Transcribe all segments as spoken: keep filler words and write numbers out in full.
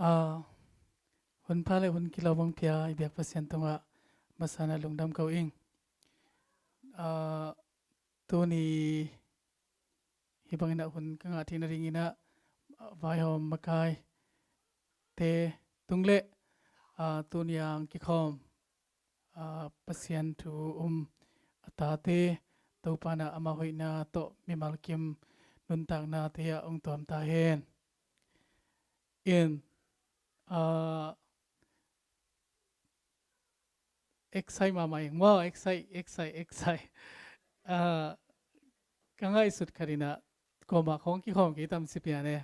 Ah, hun pha le hun kilawm hong pia i biak Pasian tungah masa-in ah lungdam ko ing. Ah, tuni hih bangin ah hun ka ngah theihna dingin ah, ah, vaihawm makaite tung le, ah, tuni a hong kikhawm, ah, Pasian thu um a tate, Topa'n ah ama hoihna tawh mimal kim nuntaknate ah hong tuam ta hen. In, ah, excite mahmah ing maw, excite, excite, excite. Ah, ka ngaihsut khat in ah, kuamah khawng kikhawm kei tam ci pian e.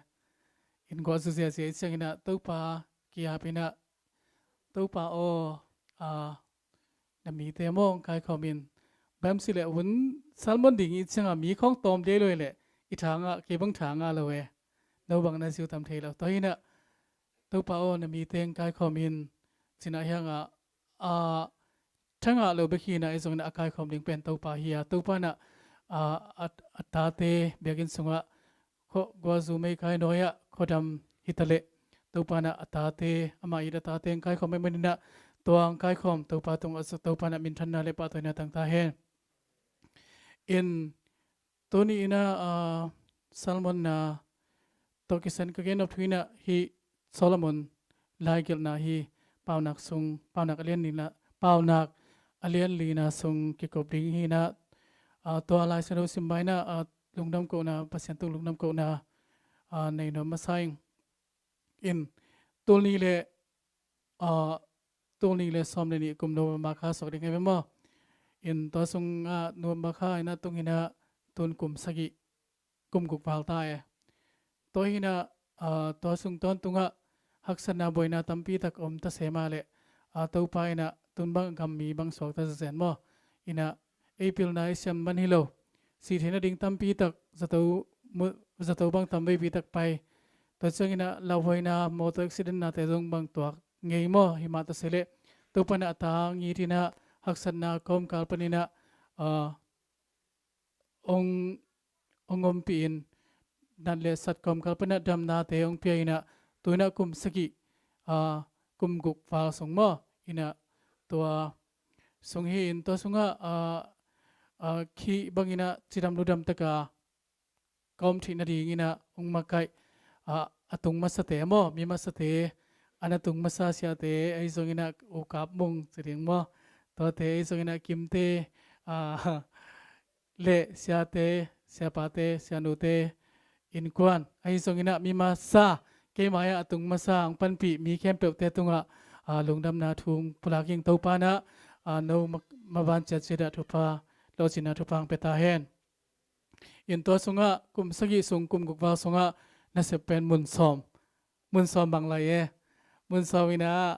In guah zu ziazia i ciangin ah, Topa ki-ap in ah, Topa aw, ah, na mite maw hong kaikhawm in. Bang hiam cih leh hun sermon ding i cih ciangah mi khawng tawm liai lo hi leh, i tha ngah, kei bang tha ngah lo e. No bang na zui tam thei lo. Tua hi in ah, Topa aw, na mite hong kaikhawm in, ci-in ah hi hang a, ah, tha ngah lo bek hi in ah, ahi zongin ah a kaikhawm ding pen Topa hi a, Topa'n ah, ah, a, a tate biakinn sungah, khuaguah zu meikai nuai-ah khuadam hi ta leh, Topa'n ah a tate, amah it a tate hong kaikhawm ahih manin ah, tua hong kaikhawm Topa tungah, Topa'n ah minthanna le pahtawina tang ta hen. In, tuni in ah, ah, sermon-na tawh kisai-in ka gen nop thu in ah, hih Solomon laigelhna hi, Paunak sung, Paunak a lian lina, Paunak a lian lina sung kikup ding hi in ah, ah, tua Lai Siangtho sim ma-in ah, ah, lungdam kohna, Pasian tung lungdam kohna, ah, nei nuam masa ing. In, tul nih le, ah, tul nih le sawm le nih kum November kha suak ding hi ve maw. In, tua sungah November kha in ah tung in ah, tun kum sagih, kum guk val ta e. Tua hi in ah, ah, tua sung tawntungah haksatna buaina tampi tak om ta se mah leh, ah, Topa in ah tun bang gam mi bang suak ta zenzen maw. In ah, ei pilna i siam man hi lo, sih theihna ding tampi tak, zato, mu-, zato bang tamveipi tak pai. Tua ciangin ah lauhuaina, motor accident-nate zong bang tuak ngei maw, hi mah ta se leh, Topa'n ah a tangin in ah haksatna kawmkal panin ah, ah, hong, hong ompih in, nat le sat kawmkal panin ah damnate hong pia in ah, tu in ah kum sagih, ah, kum guk val sung maw, in ah tua sung hi in, tua sungah, ah, ah, khih bangin ah cidam ludam takin ka om theihna dingin ah hong makaih, ah, a tung masate maw, mi masate, a na tung masa siate, ahi zongin ah U Kap Mung ci ding maw, tuate, ahi zongin ah Kimte, ah, le siate, siapate, sianute, innkuan, ahi zongin ah mi masa, kei mai-ah a tung masa hong panpih mi khempeuhte tungah, ah, lungdamna thu hong pulak ing. Topa'n ah, ah, no ma-, maban ciatciat ah thupha, lawhcinna thupha hong pia ta hen. In, tua sungah, kum sagih sung, kum guk val sungah nasep pen mun sawm. Mun sawm bang lai e. Mun sawm in ah,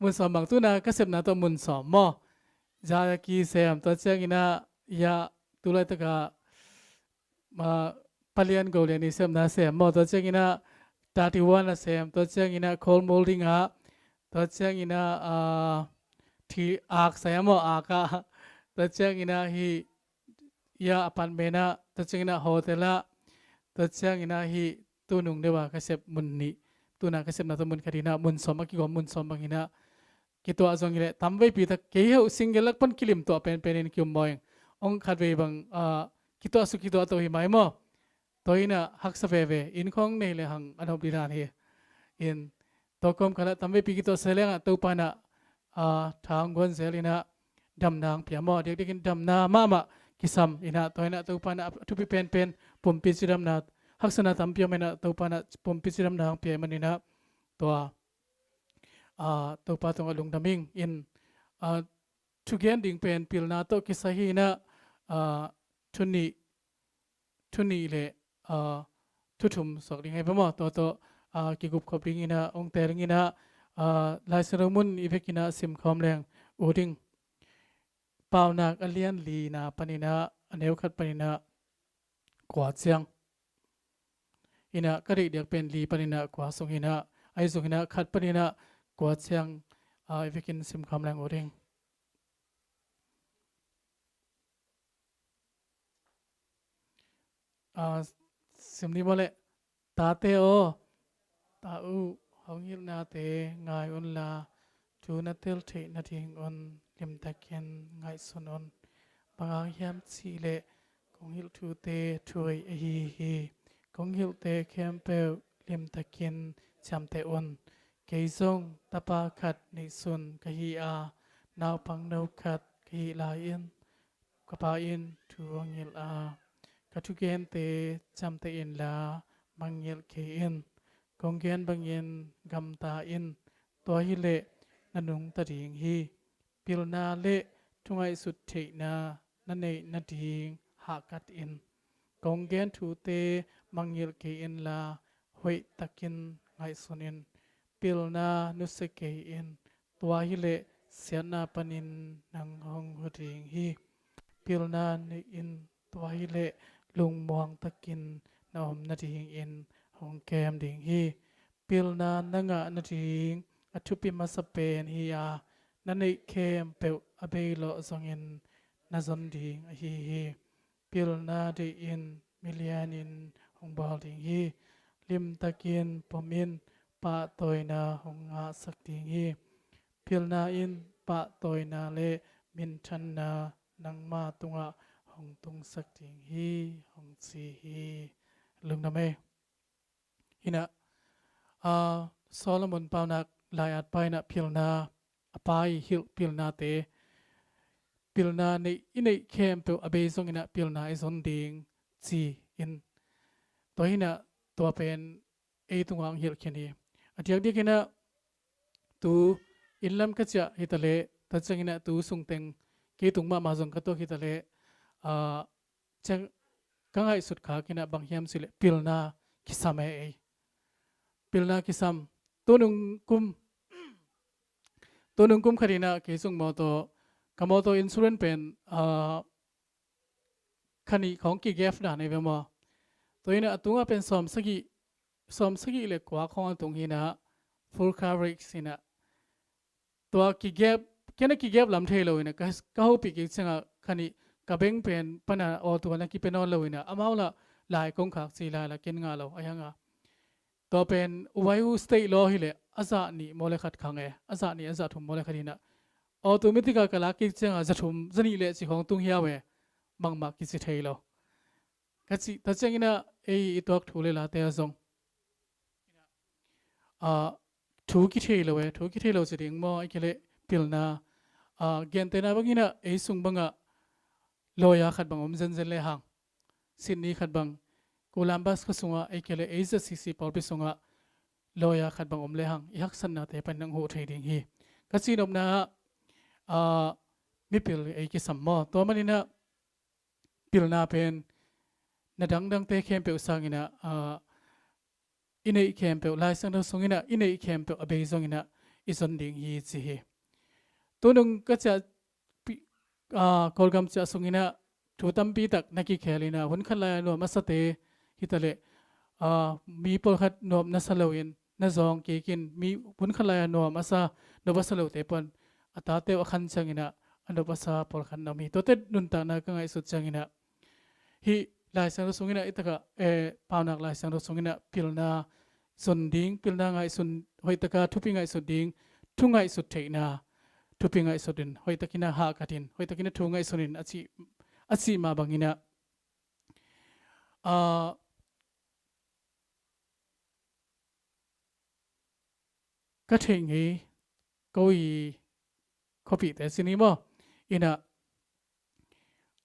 mun sawm bang, tu-in ah ka sepna tawh mun sawm maw. Zayaki sem, tua ciangin ah, ya, tu laitakah, ma, Palian Golian i sepna sem maw, tua ciangin ah thirty-one a sem, tua ciangin ah cold molding ah, tua ciangin ah, ah, thi ak sai maw, ak ah, tua ciangin ah hih, ya, apartment ah, tua ciangin ah hotel ah, tua ciangin ah hih tunung deuh a ka sep mun nih, tu-in ah ka sepna tawh mun khat in ah, mun sawm a kigawm, mun sawm bangin ah kituah zong hi leh, tamveipi tak kei heuh single lak pan kilim tuah penpen in ki-um mawk ing. Hong khatvei bang, ah, kituah suk kituah to hi mai maw. Tua in ah haksa veve, inn khawng nei le hang a nop ding dan hi. In, tua kawmkal ah tamveipi kituah se leng ah Topa'n ah, ah, tha hong guan zel in ah damna hong pia maw, diakdiakin damna mahmah kisam in ah, tua in ah Topa'n ah a thupi penpen pumpi cidamna, haksatna tampi om in ah Topa'n ah pumpi cidamna hong pia ahih manin ah, tua, ah, Topa tungah lungdam ing. In, ah, thugen ding pen pilna tawh kisai hi in ah, ah, thu nih, thu nih le, ah, thu thum suak ding hi ve maw. Tua tawh, ah, kikup khop dingin ah hong teel ing in ah, ah, Lai Siangtho mun i vekin ah simkhawm leng uh ding. Paunak a lian lina panin ah, a neu khat panin ah kua ciang. In ah ka deih diak pen li panin ah kua sung hi in ah, ahi zongin ah khat panin ah kua ciang, ah, i vekin simkhawm leng uh ding. Ah, sim ni maw leh, tate aw, ta uh, Hong hilhnate ngai unla, thu na tel theih nadingun limtakin ngaihsun un. Bang hang hiam cihleh kong hilh thute thuhoih ahi hi. Kong hilhte khempeuh limtakin ciamteh un. Kei zong tapa khat neihsun ka hi a, naupangno khat ka hih lai-in ka pa in thu hong hilh a, ka thugente ciamteh inla mangngilh kei in. Kong gen bangin gamta in, tua hileh na nungta ding hi. Pilna le thungaihsut theihna na neih nading hahkat in. Kong gen thute mangngilh kei inla hoihtakin ngaihsun in. Pilna nusia kei in, tua hileh siatna panin nang hong hu ding hi. Pilna nei in, tua hileh lungmuang takin na om nadingin hong kem ding hi. Pilna na ngah nading a thupi masa pen hi a, na neih khempeuh a beilawh zongin na zon ding ahi hi. Pilna deih in, milianin hong bawl ding hi. Limtakin pom in, pahtawina hong ngahsak ding hi. Pilna in pahtawina le minthanna nangma tungah hong tungsak ding hi, hong ci hi. Lungdam ei. Hinah, ah, Solomon paunak lai-at pa inah pilna, a pa i hilh pilnate, pilna neih, i neih khempeuh a bei zonginah pilna i zon ding ci-in. Tua hinah tua pen ei tungah hong hilh khin hi. A diakdiakinah tu innlam ka ciah hitaleh, tua cianginah tu sungteng kei tung mahmah zong ka tuak hitaleh, ah, ciang ka ngaihsut khakinah bang hiam cileh pilna kisam e ei. Pilna kisam. Tunung kum, tunung kum khatinah kei sung mawtaw, ka mawtaw insurance pen, ah, khanih khawng kigap dan ei ve maw. Tua inah a tungah pen sawm sagih, sawm sagih le kua khawng a tung hinah full coverage hinah. Tua kigap, kena kigap lam thei lo inah ka, ka hopih kik ciangah khanih ka beng pen pana aw tua na kipia nawn lo inah amau lah lai kong khak ci lai lah ken ngah lo a hiangah. Tua pen Waihu State law hileh a zah nih maw le khat khang e, a zah nih a zah thum maw le khat hinah. Aw tu mitika ka lak kik ciangah zah thum zah nih le ci khawng tung hiau e, bangmah kici thei lo. Ka cih, tua cianginah ei i tuak thu le late ah zong, ah, thu kithei lo e, thu kithei lo ci ding maw, a kileh pilna, ah, gentehna banginah ei sung bangah lawyer khat bang om zenzen le hang, Sydney khat bang, Columbus kha sungah, a kileh ei Z C C pawlpi sungah lawyer khat bang om le hang, i haksatnate pan nang huh thei ding hi. Ka cihnopna ah, ah, mipil ei kisam maw. Tua maninah pilna pen na dangdangte khempeuh sanginah, ah, i neih khempeuh, Lai Siangtho sunginah i neih khempeuh a bei zonginah i zon ding hi ci hi. Tunung ka ciah pi-, ah, Kawlgam ciah sunginah thu tampi tak na kikhel inah hun khat lai-a nuam a sate hitaleh, ah, mi pawlkhat nuam na sa loin na zawng kikin mi hun khat lai-a nuam a sa, nop a sa lote pawh a tate uh a khan cianginah a nop a sa pawlkhat na om hi. Tuate nuntakna ka ngaihsut cianginah hih Lai Siangtho sunginah i takah, eh, paunak Lai Siangtho sunginah pilna zon ding, pilna ngaihsun, hoihtaka thupi ngaihsut ding, thu ngaihsut theihna thupi ngaihsut in hoihtakinah hahkat in, hoihtakinah thu ngaihsun in a cih, a cih mah banginah, ah, ka theih ngei ko i khuapihte ci ni maw. Inah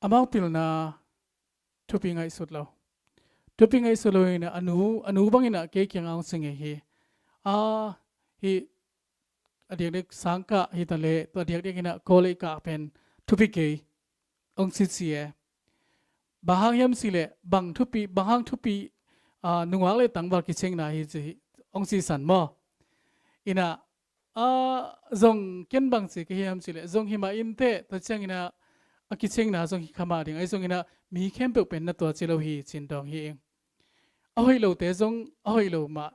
amau pilna thupi ngaihsut lo. Thupi ngaihsut lo inah a nu, a nu banginah kei kiangah hong ci ngei hi. Ah, hih a diakdiak sangkah hitaleh, tua a diakdiakinah college kah pen thupi kei hong ci ci e. Bang hang hiam cileh, bang thupi, bang hang thupi, ah, nungak le tangval kiciangna hi ci hong ci san maw. Inah, ah, zong ken bang ci ka hiam cileh, zong hi mah inteh, tua cianginah a kiciangna zong hi kha mah ding, ahi zonginah mi khempeuh pen na tua ci lo hi ci-in dawng hi ing. A hoih lote zong a hoih lo mah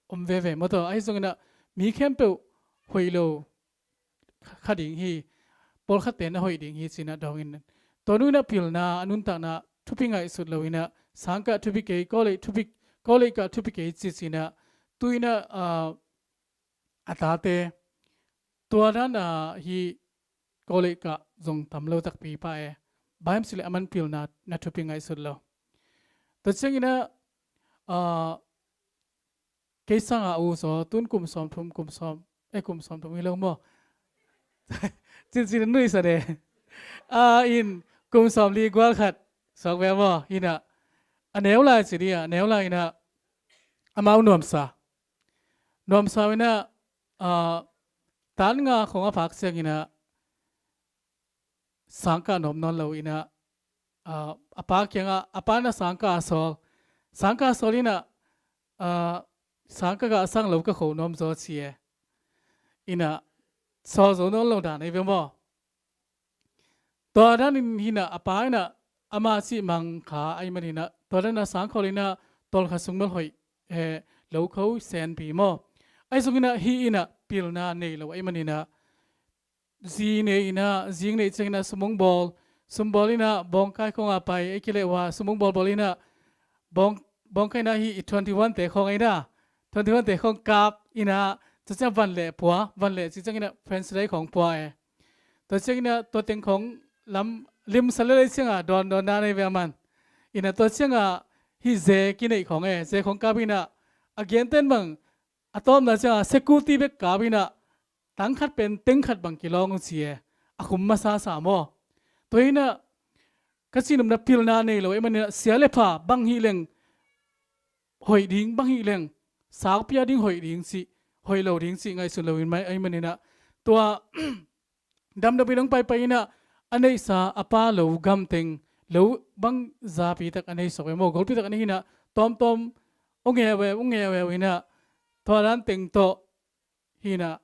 om veve maw taw, ahi zonginah mi khempeuh hoih lo kha ding hi, pawlkhatte na hoih ding hi ci-inah dawngin. Tua nu inah pilna, a nuntakna thupi ngaihsut lo inah sangkah thupi kei, college thupi, college kah thupi kei ci ci-inah tu inah, ah, a tate, tua dan a hi college kah zong tam lo takpi pah e. Bang hiam cih leh aman pilna na thupi ngaihsut lo. Tua ciangin ah, ah, kei sangin ah U Zaw, tun kum sawmthum, kum sawm, eh, kum sawmthum hi lo maw? Cincin a nuihsa de. Ah, in kum sawmli gual khat suak ve maw? Hi in ah, a neu lai ci ding a, a neu lai in ah, amau nuamsa. Nuamsa in ah, ah, tan nga khong a phak ciangin ah, sangkah nuam nawn lo in ah, ah, a pa kiangah, a pa in ah sangkah a sawl. Sangkah a sawl in ah, ah, sangkah gah sang lo ka kho nuam zaw ci e. In ah, sawl zo nawn lo dan ahi ve maw? Tua danin hi in ah, a pa in ah, ama cih mang kha ahih manin ah, tua dan a sangkhawl in ah, tawlkhat sung bel hoih, eh, lo kho senpi maw? Ahi zongin ah, hi in ah, pilna nei lo ahih manin ah, zi nei in ah, zi neih ciangin ah sum hong bawl, sum bawl in ah, bawngkai khong a pai, ei kileh ua, sum hong bawlbawl in ah, bawng, bawngkai in ah hi i twenty-one te khong in ah, twenty-one te khong kap in ah, tua ciang van leh pua, van leh ci ciangin ah, French day khong pua e. Tua ciangin ah, tua teng khong lam limsa lel ei ciangin ah, dawn dawn dan ahi ve aman. In ah, tua ciangin ah, hi ze kineih khong e, ze khong kap in ah, a gentehna bang, a tawpna ciangin ah, security bek kap in ah, tang khat pen teng khat bang kilawng uh ci e, a khum masasa maw? Tua hi in ah, ka cihnopna pilna nei lo ahih manin ah, sia le pha bang hih leng hoih ding, bang hih leng saupi a ding hoih ding cih, hoih lo ding cih ngaihsun lo in mai ahih manin ah, tua damdamin hong paipai in ah, a neihsa a pa lo gam teng, lo bang zapi tak a nei suak ve maw, golpi tak a nei hi in ah, tawmtawm hong eu eu, hong eu eu in ah, tua dan teng tawh hi in ah,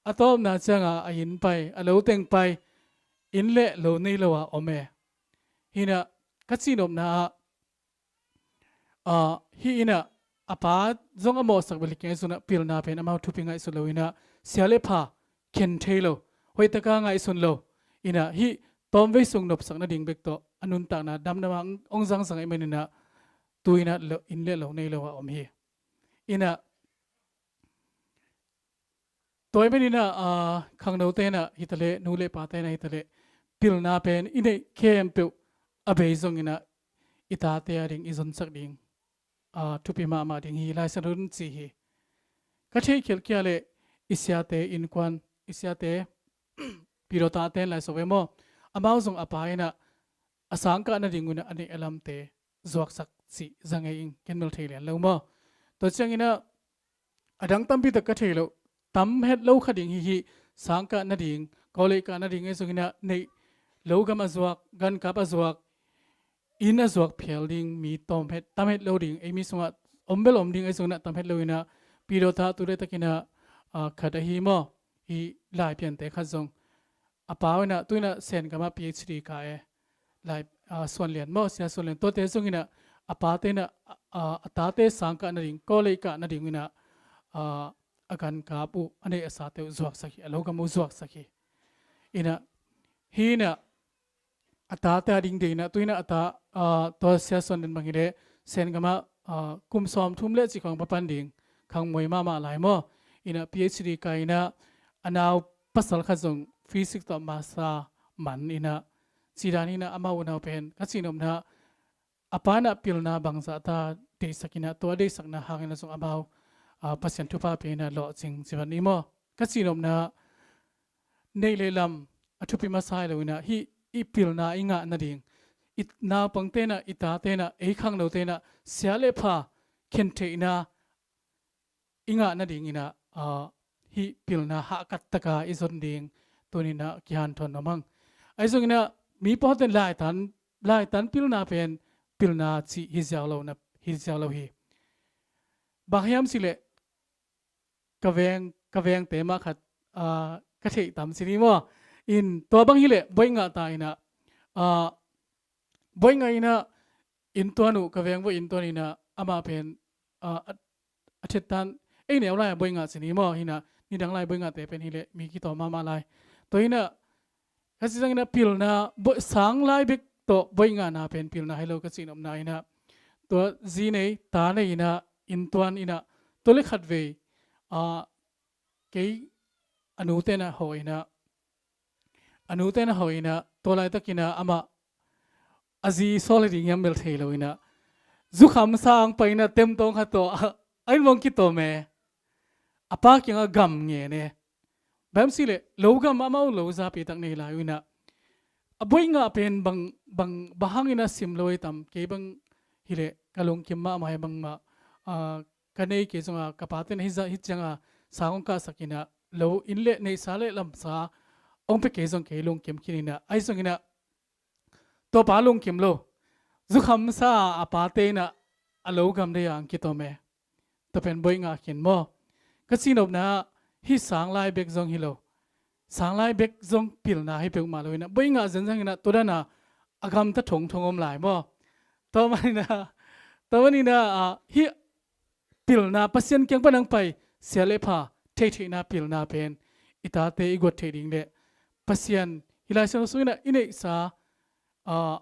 a tawpna ciangin ah, a inn pai, a lo teng pai, inn le lo nei lo a om e. Hi in ah, ka cihnopna ah, ah, hi in ah, a pa zong a mawhsak bel hi keng, ahi zongin ah, pilna pen amau thupi ngaihsun lo in ah, sia le pha khen thei lo, hoih takin ngaihsun lo in ah, hi tawmvei sung nopsak nading bek tawh a nuntakna damdam a hong zangzang ahih manin ah, tu in ah lo, inn le lo nei lo a om hi. In ah, tua ahih manin ah, ah, khangnote in ah hi ta leh, nu le pate in ah hi ta leh, pilna pen i neih khempeuh a bei zongin ah, i tate a ding, i zonsak ding, ah, thupi mahmah ding hi, Lai Siangtho in ci hi. Ka theih khialh kia leh, i siate innkuan, i siate Pi Dawng tate in lai suak ve maw? Amau zong a pa in ah, a sangkah nading un ah a neih a lamte zuaksak cih za ngei ing, ken bel thei lian lo maw? Tua ciangin ah, a dang tampi tak ka thei loh, tam het lo kha ding hi hi, sangkah nading, college kah nading, ahi zongin ah neih, lo gam a zuak, gan kap a zuak, inn a zuak phial ding mi tawm het, tam het lo ding, ei mi sungah om bel om ding, ahi zongin ah tam het lo in ah, Pi Dawng tu laitakin ah, ah, khat ahi maw, hi Laipiante khat zong, a pa in ah, tu in ah Sen gam ah P H D kah e, Lai, ah, Suan Lian maw, Sia Suan Lian, tuate zongin ah, a pate in ah, ah, a tate sangkah nading, college kah nading in ah, ah, a gan kap uh, a neih a sate uh zuaksak hi, a lo gam uh zuaksak hi. In ah, hi in ah, a tate a ding deih in ah, tu in ah a ta, ah, tua Sia Suan Lian bang hi leh, Sen gam ah, ah, kum sawmthum le cih khong va pan ding, khangmuai mahmah lai maw? In ah P H D kah in ah, a nau pasal khat zong physics tawh master man in ah, ci dan in ah, amau unau pen, ka cihnopna, a pa in ah pilna bangzah ta deihsak in ah, tua deihsakna hangin ah zong amau, ah, Pasian thupha pia in ah lawhcing ci vat ni maw? Ka cihnopna, neih le lam a thupi masa hi lo in ah, hih i pilna i ngah nading, i naupangte in ah, i tate in ah, ei khangnote in ah, sia le pha khen theihna i ngah nading in ah, ah, hih pilna hahkat takin i zon ding tuni in ah kihanthawn nuam ing. Ahi zongin ah, mi pawlkhatte in laitan, laitan pilna pen pilna cih hi ziau lo na, hi ziau lo hi. Bang hiam cih leh, ka veng, ka vengte mah khat, ah, ka theih tam ci ni maw? In tua bang hi leh, buaih ngah ta in ah, ah, buaih ngah in ah, inntuan uh, ka veng vuah inntuan in ah, amah pen, ah, a, a thet tan, ei neu lai a buaih ngah ci ni maw? Hi in ah, nidang lai buaih ngahte pen hi leh, mi kitawm mahmah lai. Tua hi in ah, ka cih ciangin ah pilna, buaih, sang lai bek tawh buaih ngahna pen pilna hi lo, ka cihnopna in ah. Tua zi nei, ta nei in ah, inntuan in ah, tua le khatvei, ah, kei a nute na hawh inah, a nute na hawh inah, tua laitakinah amah a zi sawl hi ding hiam bel thei lo inah, zukhamsa ang pai inah temtawng khat tawh a inn mong kitawm e. A pa kiangah gam ngen e. Bang hiam cih leh lo gam amau lo zapi tak nei lai uh inah, a buaih ngah pen bang, bang, bang hang inah sim lo ei tam, kei bang hileh ka lungkim mahmah hi bangmah, ah, ka nei kei zongah ka pate inah hih ciangah sang hong kahsak inah lo inn le neihsa le lamsa hong pia kei zong kei lungkim khin inah, ahi zong inah tua pa lungkim lo. Zukhamsa a pate inah a lo gam deih a ang kitawm e. Tua pen buaih ngah khin maw? Ka cihnopna hih sang lai bek zong hi lo. Sang lai bek zong pilna hi peuhmah lo inah buaih ngah zenzen inah tua dana a gamta thongthong om lai maw? Tua man inah, tua man inah, ah, hih pilna, Pasian kiang pan ang pai, sia le pha theitheihna pilna pen i tate i guat theih ding le Pasian hih Lai Siangtho sung inah i neihsa, ah,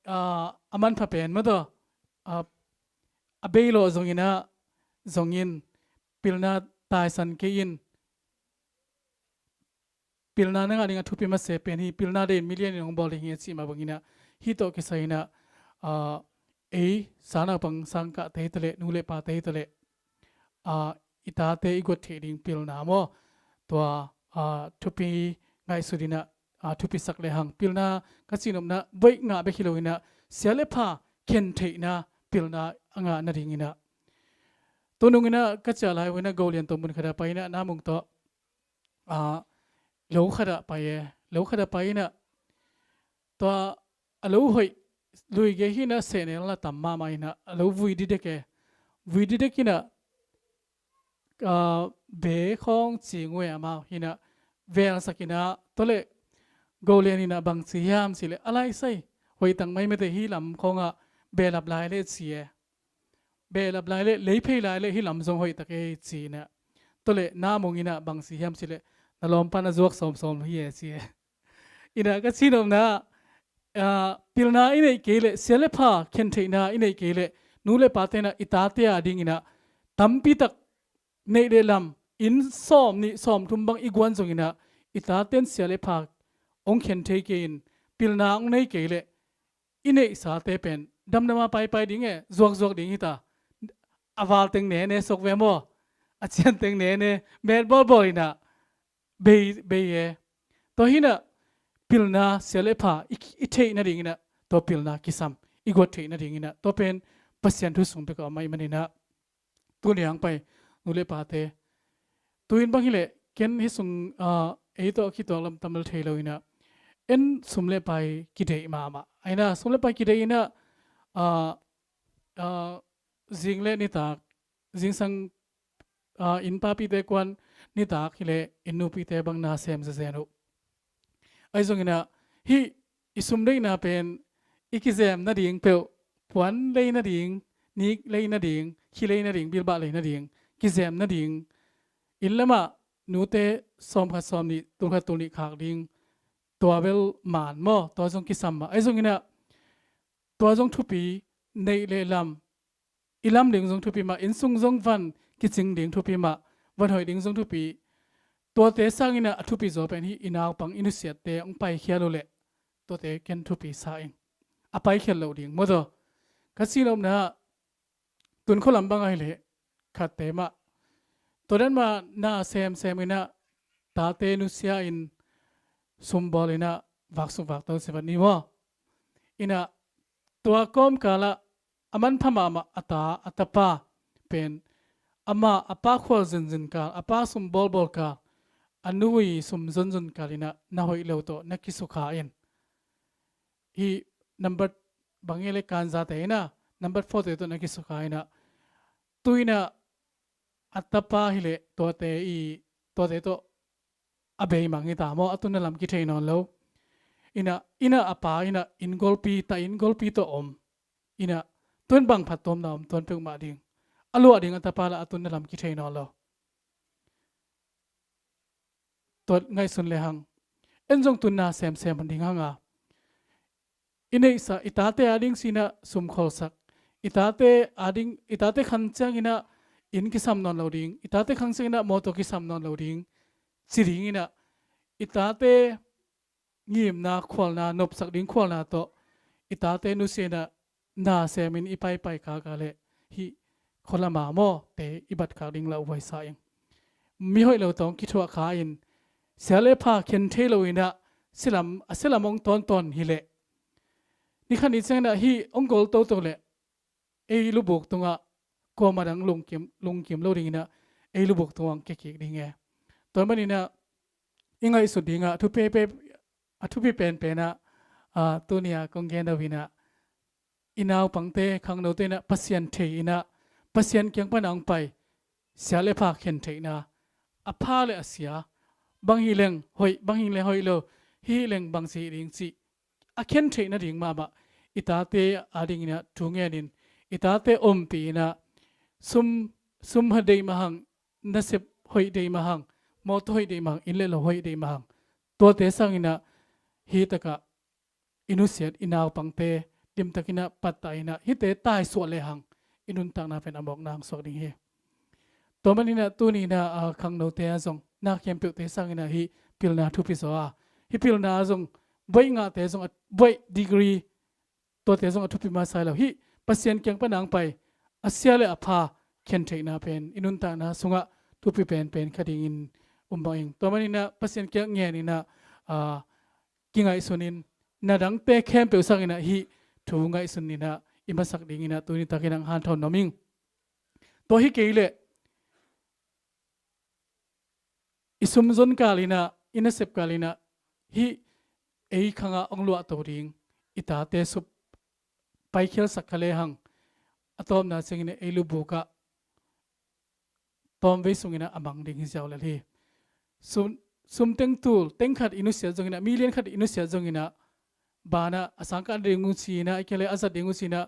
ah, a manpha pen maw tawh, ah, a beilawh zong inah, zong in, pilna taisan kei in, pilna na ngah ding a thupi masa pen hi, pilna deihin milian in hong bawl ding hi a cih mah bang inah, hih tawh kisai inah, ah, ei sangnaupang sangkahte hi taleh, nu le pate hi taleh, ah, i tate i guat theih ding pilna maw? Tua, ah, thupi ngaihsut inah, ah, thupisak lehang pilna ka cihnopna buaih ngah bek hi lo inah sia le pha khen theihna pilna a ngah nading inah. Tunung inah ka ciah lai uh inah Golian tawh mun khatah pai inah namung tawh, ah, lo khatah pai e, lo khatah pai inah tua a lo hoih lui gei hi inah sehnel na tam mahmah inah a lo vui didek e. Vui didek inah, ah, be khawng cing uh e amau hi inah velsak inah tua le Golian inah bang ci hiam cih leh a laisai hoih tak mai mate hih lam khawngah behlap lai le ci e. Behlap lai le, leiphei lai le hih lam zong hoih tak e ci inah. Tua le namung inah bang ci hiam cih leh na lawmpa na zuak sawmsawm hi e ci e. Inah ka cihnopna, ah, pilna i neih kei le, sia le pha khen theihna i neih kei le, nu le pate inah i tate a ding inah tampi tak neih le lam, inn sawm nih sawm thum bang i guan zong inah i taten sia le pha hong khen thei kei in, pilna hong nei kei le i neihsate pen damdama paipai ding e, zuakzuak ding hi ta. A val teng ne ne sok ve maw? A cian teng ne ne, met bawlbawl inah bei, bei e. Tua hi inah pilna sia le pha i, i theih nading inah tua pilna kisam, i guat theih nading inah tua pen Pasian thu sung bek a om ahih man inah, tuni ang pai nu le pate, tu-in bang hileh ken hih sung, ah, ei tawh a kituak lam tam lo thei lo inah, en sum le pai kideih mahmah. Ahi inah sum le pai kideih inah, ah, ah, zing le nitak, zingsang, ah, inn papite kuan nitak hileh inn nupite bang na sem zezen uh. Ahi zong inah hih i sumdeihna pen i kizem nading peuh, puan lei nading, nik lei nading, khi lei nading, bilbah lei nading, kizem nading, inn lamah nute sawmkhat sawmnih, tulkhat tulnih khak ding, tua bel man maw, tua zong kisam mah. Ahi zong inah tua zong thupi, neih le lam, i lam ding zong thupi mah, inn sung zong van kicing ding thupi mah, van hoih ding zong thupi. Tuate sang inah a thupi zaw pen hih i naupang i nusiatte hong paikhial uh leh tuate ken thupi sa ing. A paikhial loh ding maw tawh. Ka cihnopna ah tun khua lam bang ahih leh khatte mah tua dan mah na semsem inah tate nusia in sumbawl inah vaksuk vakto sivat ni maw? Inah tua kawmkal ah a manpha mahmah a ta, a tapa pen amah a pa khual zunzun kal, a pa sum bawlbawl kal, a nu i sum zunzun kal inah na hoih lo tawh na kisukha in. Hih number bang e le kanzate inah number four te tawh na kisukha inah tu inah a tapa hileh tuate i, tuate tawh a beimang hi ta maw, a tunna lam kithei nawn lo. Inah, inah a pa inah inn golpi, ta inn golpi tawh om. Inah tuan bang phattuamna om tuan peuhmah ding. A luah ding a tapa lah a tunna lam kithei nawn lo. Tua ngaihsun lehang en zong tunna semsem ding hang a, i neihsa, i tate a ding sinah sum kholsak, i tate a ding, i tate khan ciang inah inn kisam nawn lo ding, i tate khang cianginah mawtaw kisam nawn lo ding, ci dinginah i tate ngimna khualna, nopsak ding khualna tawh i tate nusianah na semin i paipai kaka leh hih khualama mawte i batkhak ding lauhuaisa ing. Mi hoih lo tawng kithuah kha in sia le pha khen thei loinah silam a silam hong tawntawn hileh nikhat ni cianginah hih hong gol toto leh ei lubuk tungah kuama dang lungkim, lungkim lo dinginah ei lubuk tungah hong kia kik ding e. Tua maninah i ngaihsut dingah a thupi pe, a thupi penpenah, a, tunia kong gen doinah i naupangte khangnote inah Pasian thei inah Pasian kiang pana hong pai sia le pha khen theihna, a pha le a sia, bang hi leng hoih, bang hi leng hoih lo, hi leng bang si ding cih a khen theih nading mahmah i tate a dinginah thu ngenin i tate ompih inah sum, sum ha deih mahang, nasep hoih deih mahang, mawtaw hoih deih mahang, inn le lo hoih deih mahang, tuate sanginah hi takah i nusiat i naupangte dimtakinah pattah inah hihte taisuah lehang i nuntakna pen a mawkna hong suak ding hi. Tua maninah tuninah, a, khangnote a zong na khempeuhte sanginah hih pilna thupi zaw a, hih pilna a zong buaih ngahte zong a, buaih degree tuate zong a thupi masa hi lo. Hih Pasian kiang pana hong pai a sia le a pha khen theihna pen i nuntakna sungah thupi penpen kha dingin um bang ing. Tua maninah Pasian kiang ngeninah, a, kingaihsunin na dangte khempeuh sanginah hih thu ngaihsuninah i masak dinginah tuni takinah hong hanthawn nuam ing. Tua hi kei leh i sumzon kalinah, i nasep kalinah hih ei khangah hong luahto ding i tate sup paikhialsak kha lehang a tawpna cianginah ei lubukah tawmvei sunginah a mang ding hi ziau lel hi. Sum, sum teng tul, teng khat i nusiat zonginah, million khat i nusiat zonginah, banah a sangkah ding uh cinah, i kia le a zat ding uh cinah,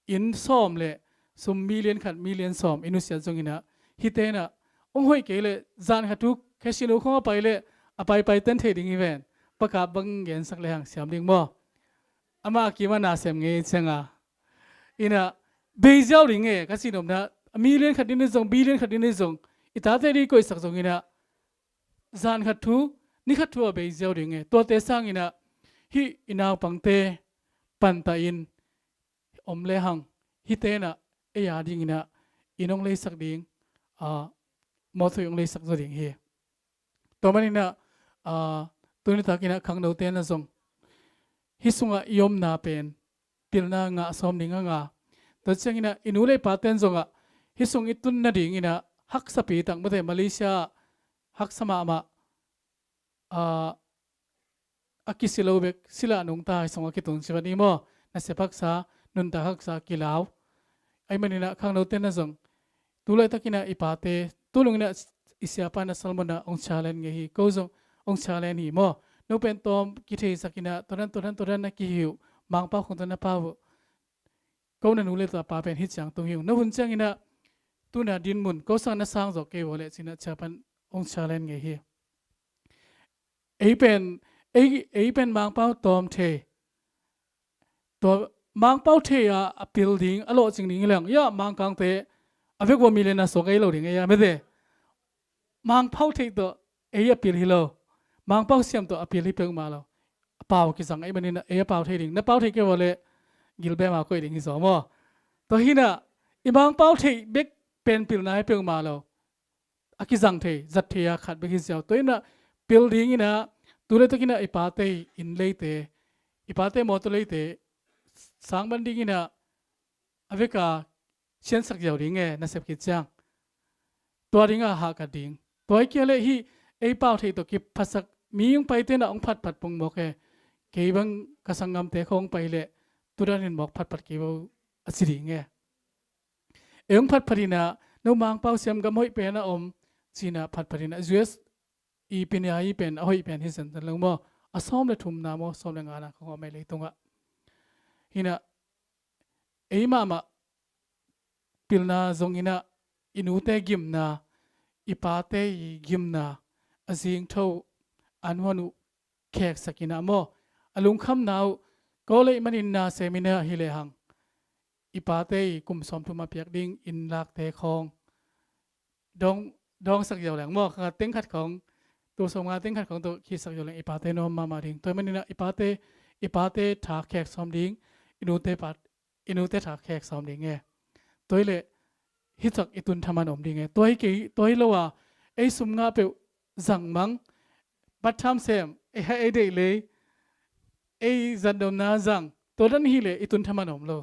inn sawm le sum million khat, million sawm i nusiat zonginah, hihte inah hong hoih kei leh zan khat thu casino khong a pai leh a paipai ten thei ding hi ven. Pakap bang gensak lehang siam ding maw? Amah a kimah na sem ngei cianga inah bei ziau ding e, ka cihnopna. A million khat ding ni zong, billion khat ding ni zong, i tate ding koihsak zonginah zan khat thu, ni khat thu a bei ziau ding e. Tuate sanginah hih i naupangte pantah in om lehang hihte inah ei a dinginah inn hong leisak ding, a, mawtaw hong leisak zaw ding hi. Tua maninah, a, tuni takinah khangnote na zong hih sungah i omna pen pilna ngah sawm ding a nga. Tua cianginah i nu le i paten zongah hih sung i tun nadinginah haksapi tak mate, Malaysia ah haksa mahmah, a, a kisi lo bek sila nungta hih sungah kitun sivat ni maw? Nasep haksa, nuntak haksa kilau. Ahih maninah khangnote na zong tu laitakinah i pate, tu nunginah i siapa na Salmon ah hong challenge ngei hi, ko zong hong challenge hi maw? No pen tawm kitheisakinah tuadan tuadan tuadan na kihi uh, Mangpau khong tuadan na pau uh. Ko na nu le ta pa pen hih ciang tung hi uh. Na hun cianginah tuna dinmun ko sang na sang zawh kei uh leh cinah siapa in hong challenge ngei hi. Ei pen, ei, ei pen Mangpau tawm thei. Tua Mangpau thei a, a pil ding, a lawhcing ding hi leng, ya, Mangkangte a vek ua million a suak ei lo ding ei a mete. Mangpau thei tawh ei a pil hi lo. Mangpau siam tawh a pil hi peuhmah lo. A pau kizang ei maninah ei a pau thei ding. Na pau thei kei ua leh gilbema koih ding hi zaw maw? Tua hinah i Mangpau thei bek pen pilna hi peuhmah lo. A kizang thei, zat thei a khat bek hi ziau. Tua inah pil dinginah tu laitakinah i pate inn leite, i pate mawtaw leite sangban dinginah a veka siansak ziau ding e, nasep khit ciang. Tua dingah hahkat ding. Tua hi kei leh hih ei pau thei tawh kiphasak mi hong paite inah hong phatphat pong mawk e. Kei bang ka sanggamte khong hong pai leh tudan in mawk phatphat kei bo a ci ding e. Ei hong phatphat inah no Mangpau siam gam hoih pen a om cinah phatphat inah U S i pinia i pen a hoih pen hi zenzen lo maw? A sawm le thumna maw, sawm le ngana khong a om ei leitungah. Hinah ei mahmah pilna zonginah i nute gimna, i pate i gimna a zingtho an huan uh kheksakinah maw? A lungkhamna uh ko leih manin na seminah hi lehang i pate i kum sawmthum a piak ding inn lakte khawng dawng, dawngsak ziau leng maw, kha teng khat khawng, tul sawmnga teng khat khawng tawh khitsak ziau leng i pate nuam mahmah ding. Tua ahih maninah i pate, i pate tha khek sawm ding, i nute pa, i nute tha khek sawm ding e. Tua hi leh hicak i tun thaman om ding e. Tua hi kei, tua hi lo a, ei sum ngah peuh zang mang, part time sem, ei ha ei deih lei, ei zandom na zang, tua dan hi leh i tun thaman om lo.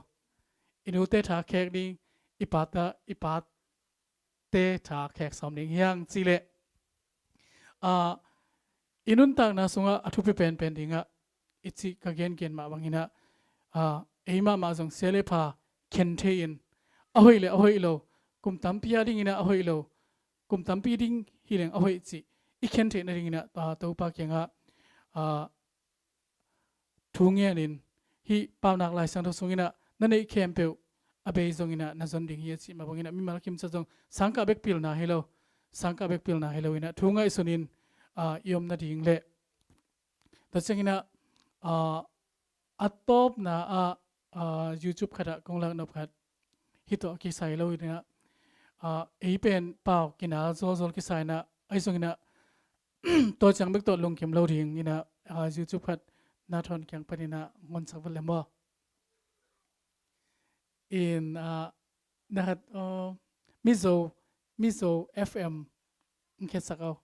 I nute tha khek ding, i pata, i pate tha khek sawm ding hi hang cih leh, ah, i nuntakna sungah a thupi penpen dingah i cih ka gengen mah banginah, ah, ei mahmah zong sia le pha khen thei in, a hoih le a hoih lo, kum tampi a dinginah a hoih lo, kum tampi ding hi leng a hoih cih i khen theih nadinginah, ah, Topa kiangah, ah, thu ngenin, hih Paunak Lai Siangtho sunginah na neih khempeuh a bei zonginah na zon ding hi a cih mah banginah mimal kimciat zong sangkah bek pilna hi lo, sangkah bek pilna hi loinah thu ngaihsunin, ah, i om nading le tua cianginah, ah, a tawpna ah, ah, YouTube khatah kong laknop khat hih tawh kisai loinah, ah, ei pen pau kinal zawlzawl kisai inah, ahi zonginah tua ciang bek tawh lungkim lo dinginah, ah, YouTube khat na thawn kiang paninah ngonsak vat le maw. In, ah, na khat, ah, Mizo, Mizo F M, in khetsak au.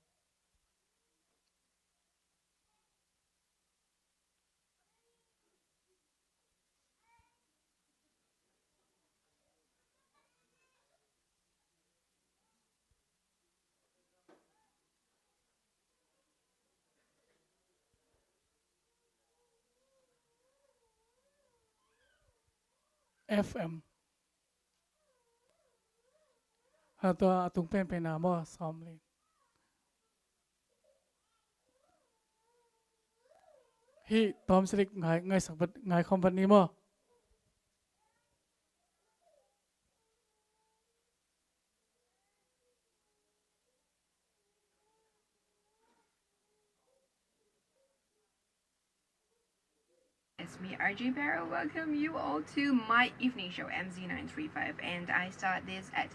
F M. Ha, tua a tung penpen a maw, sawm li. Hih tawm silik ngai, ngaisak vat, ngaikhawm vat ni maw. It's me, R J Barrow. Welcome you all to my evening show, M Z nine three five, and I start this at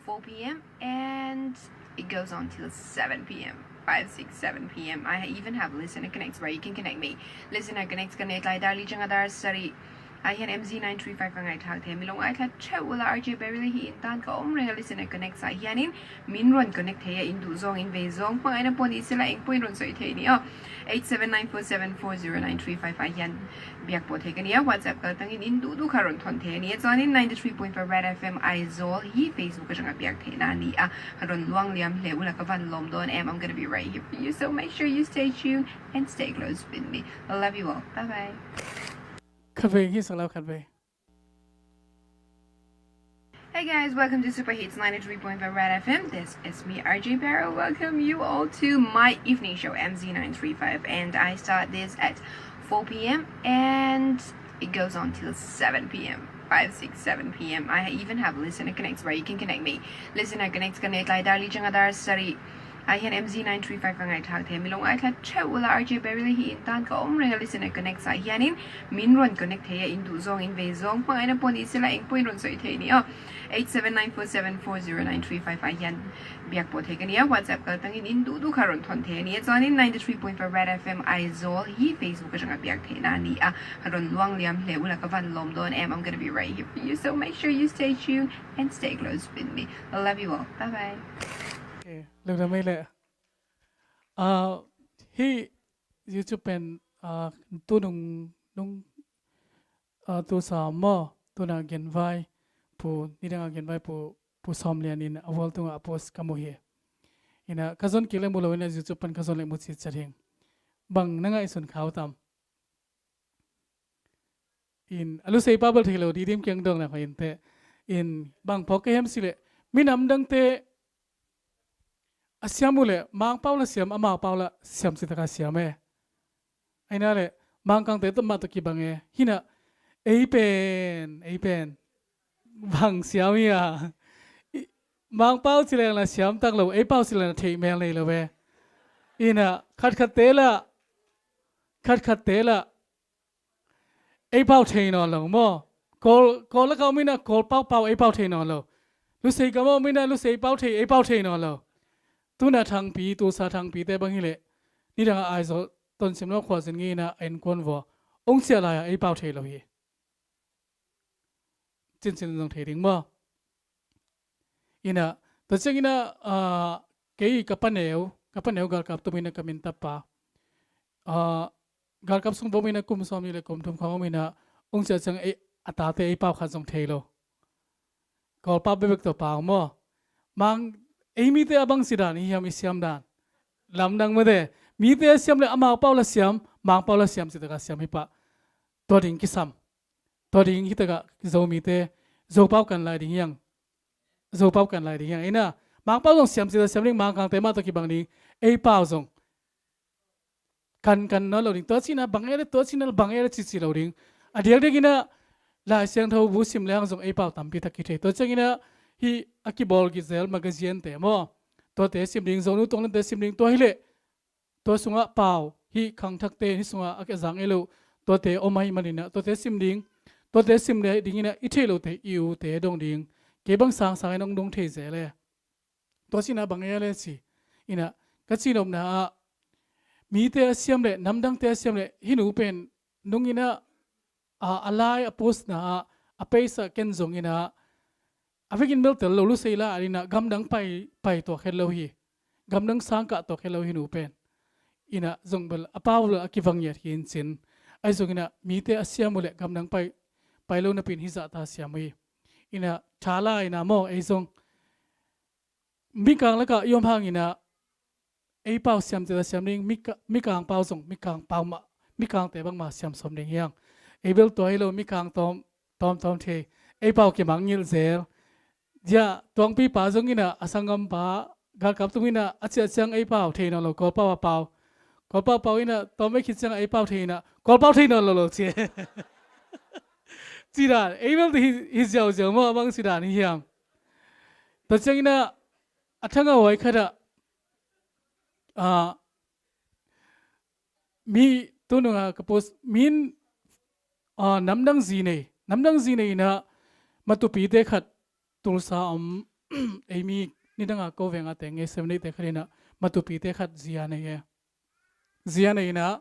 four p.m. and it goes on till seven p.m. Five, six, seven p.m. I even have listener connects where you can connect me. Listener connects ka neih lai, dar li ciang a dar sarih ah hian M Z nine three five ka ngaithlak thei. Mi lo ngaithlak theuh ula, R J Barrow le hi in tan ka om renga, listener connects ah hianin min rawn connect thei a, in duh zawng in vei zawng hmangaihna pawh ni sela, eng pawhin rawn sawi thei ni aw. Eight seven nine four seven four zero nine three five ah hian biak pawh thei ka ni a, WhatsApp kaltangin in duhduh kha rawn thawn thei a ni a. Chuanin ninety three point five Red F M Aizawl hi Facebook aṭanga biak theihna a ni a, rawn luang liam hle ula, ka van lawm dawn em. I'm gonna be right here for you, so make sure you stay tuned and stay close with me. I love you all. Bye bye. Khatvei hi sak lo, khatvei. Hey guys, welcome to Super Hits ninety-three point five Red F M. This is me, R J Barrow. Welcome you all to my evening show, M Z nine three five, and I start this at four p.m. and it goes on till seven p.m. Five, six, seven p.m. I even have listener connects where you can connect me. Listener connects ka neih lai, dar li ciang a dar sarih ah hian M Z nine three five ka ngaithlak thei. Mi lo ngaithlak theuh ula, R J Barrow le hi in tan ka om renga, listener connects ah hianin min rawn connect thei a, in duh zawng in vei zawng hmangaihna pawh ni sela, eng pawhin rawn sawi thei ni aw. Eight seven nine four seven four zero nine three five ah hian biak pawh thei ka ni a, WhatsApp kaltangin in duhduh kha rawn thawn thei a ni a. Chuanin ninety three point five Red F M Aizawl hi Facebook aṭanga biak theihna a ni a, rawn luang liam hle ula, ka van lawm dawn em. I'm gonna be right here for you, so make sure you stay tuned and stay close with me. I love you all. Bye bye. Okay, lungdam mai le. Ah, hih YouTube pen, ah, tu nung, nung, ah, tu sawm maw, tuna genvai pu, nidanga genvai pu, Pu Sawm Lian in a wall tungah a post ka mu hi. Ina ka zon kik le mu lo ina YouTube pan ka zon le mu citciat hing. Bang na ngaihsun khau tam? In a lusei pa bel thei lo, didim kiang dawng na hoi in te. In bang phawk ka hiam si le, minam dangte a siam uh le, Mangpau la siam, a Mangpau la siam si taka siam e. Aina le, Mangkangte tawh mah tawh kibang e. Hina, ei pen, ei pen bang siam hi a. I, Mangpau ci leng la siam tak lo, ei pau ci leng la theih mel nei lo e. Ina, khatkhatte la, khatkhatte la, ei pau thei nawn lo maw? Kawl, Kawl laka um ina, Kawl pau pau ei pau thei nawn lo. Lusei gam ah om inah lusei pau thei, ei pau thei nawn lo. Tuna thangpi, tulsa thangpite bang hileh nidangah Aizawl Tonsim lo khuazin ngi inah a innkuan vua ong ciah lai-ah ei pau thei lo hi. Cincin zong thei ding maw? Inah tua ciang inah kei ka paneu, ka paneu galkap tum inah ka min tappa, galkap sung vom inah kum sawm nih le kum thum khawng om inah ong ciah ciang ei, a tate ei pau khat zong thei lo. Kawlpau bekbek tawh pau maw? Mang, ei mite a bang si dan i hiam, i siam dan? Lamdang mate. Mite a siam le amau pau la siam, Mang pau la siam, cih takah siam hi pah. Tua ding kisam. Tua ding hi takah Zomite, Zopau kan lai ding hiang. Zopau kan lai ding hiang. Inah Mangpau zong siam cih takah siam ding, Mangkangte mah tawh kibang ding. Ei pau zong kankan nawn lo ding. Tua cinah bang e le, tua cinah bang e le cici lo ding. A diakdiak inah Lai Siangtho bu sim le hang zong ei pau tampi tak kithei. Tua ciang inah hih a kibawl gitzel magazine-te maw, tuate sim ding, Zonu Tonglamte sim ding. Tua hileh tua sungah pau, hih khangthakte hih sungah a zang ei lo, tuate om ahih maninah tuate sim ding. Tuate sim le ding inah i theih lote, i ute dong ding. Kei bang sangsang in ong dong thei zel e. Tua cinah bang e le ci. Inah ka cihnopna ah mite a siam le namdangte a siam le hih nu pen nung inah a, a lai a post-na ah a page ah ken zong inah a vekin beltel lo, lusei la a inah gamdang pai, pai tuak het lo hi. Gamdang sang kah tuak het lo hi nu pen. Inah zong bel a pau lo a kivang ngiat hi in cin. Ahi zong inah mite a siam uh le gamdang pai, pai lo napi in hih zahta siam uh hi. Inah thala inah maw, ei zong Mikang lakah i om hang inah ei pau siam cih takah siam ding, Mika-, Mikang pau zong Mikang pau mah, Mikangte bangmah siam sawm ding hiang. Ei bel tua hi lo, Mikang tawm, tawm, tawm thei. Ei pau kimangngilh zel. Dia, tuangpipa zong inah a sanggampa galkap tum inah a ciah ciang ei pau thei nawn lo, Kawlpau a pau. Kawlpau pau inah tawm ei khit ciangah ei pau thei inah Kawlpau thei nawn lo lo ci. Ci dan, ei bel hi, hi ziauziau maw, a bang ci dan hi hiam? Tua ciang inah a thangah huai khatah, ah, mi tununga ka post min, ah, namdang zi nei, namdang zi nei inah Matupite khat, Tulsa om, ei mi nidanga ko venga teng ngei seven eight te khat inah Matupite khat zi a nei e. Zi a nei inah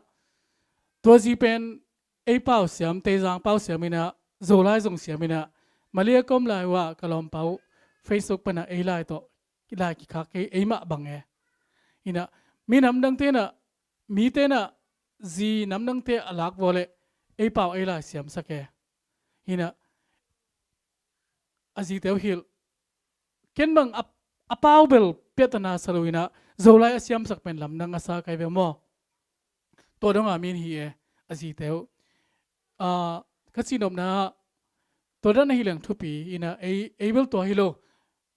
tua zi pen ei pau siam, Teizang pau siam inah, Zolai zong siam inah, Malia ka om lai uh ah ka lawmpa uh Facebook panah ei lai tawh, lai kikhak kei, ei mah bang e. Inah mi namdangte inah, mite inah zi namdangte a lak vua le ei pau ei lai siamsak e. Inah a zite uh hilh, ken bang a, a pau bel piahtana sa lo inah Zolai a siamsak pen lamdang a sa kai ve maw? Tua donga min hi e, a zite uh. Ah, ka cihnopna ah tua dan ahi leng thupi inah ei, ei bel tua hi lo.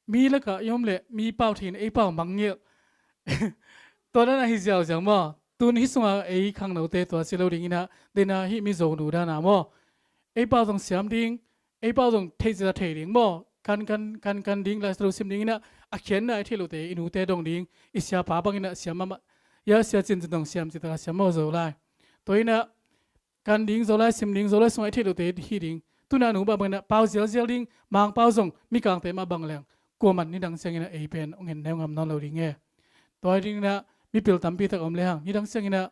Mi lakah i om le mi pau thei in ei pau mangngilh. Tua dan ahi ziauziau maw? Tun hih sungah ei khangnote tua ci lo ding inah, dena hih mi Zonu dana maw, ei pau zong siam ding, ei pau zong theih cita thei ding maw? Kan, kan, kan, kan ding, Lai Siangtho sim ding inah a khiatna i theih lote, i nute dong ding, i siapa bang inah siam mahmah. Ya sia Cin Cin Thong siam cih takah siam maw Zolai? Tua inah kan ding, Zolai sim ding, Zolai sungah i theih lote hih ding. Tuna nu mah bang inah pau zialzial ding, Mang pau zong Mikangte mah bang leng kuaman nidang ciang inah ei pen ong en neu ngam nawn lo ding e. Tua hi ding inah mipil tampi tak om le hang, nidang ciang inah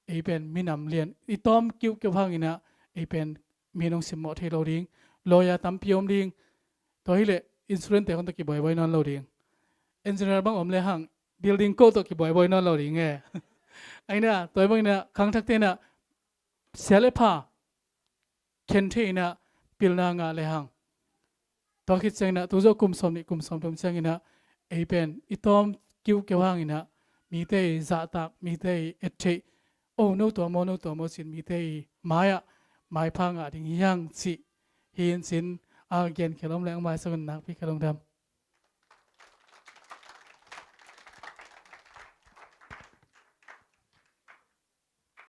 ei pen minam lian i tawm kiuhkiuh hang inah ei pen mi nong simmawh thei lo ding. Lawyer tampi om ding. Tua hileh insurance-te khong tawh kibuaibuai nawn lo ding. Engineer bang om le hang building code tawh kibuaibuai nawn lo ding e. Aina tua bang inah khangthakte inah sia le pha khen thei inah pilna ngah le hang. Tua khit ciang inah tu zawh kum sawm nih kum sawm thum ciang inah ei pen i tawm kiuhkiuh hang inah mite i zahtak, mite i et theih, oh no tua maw, no tua maw cin mite i mai-ah maipha ngah ding hi hang cih hi in cin. A gen khial om leh hong maisak un, nakpi ka lungdam.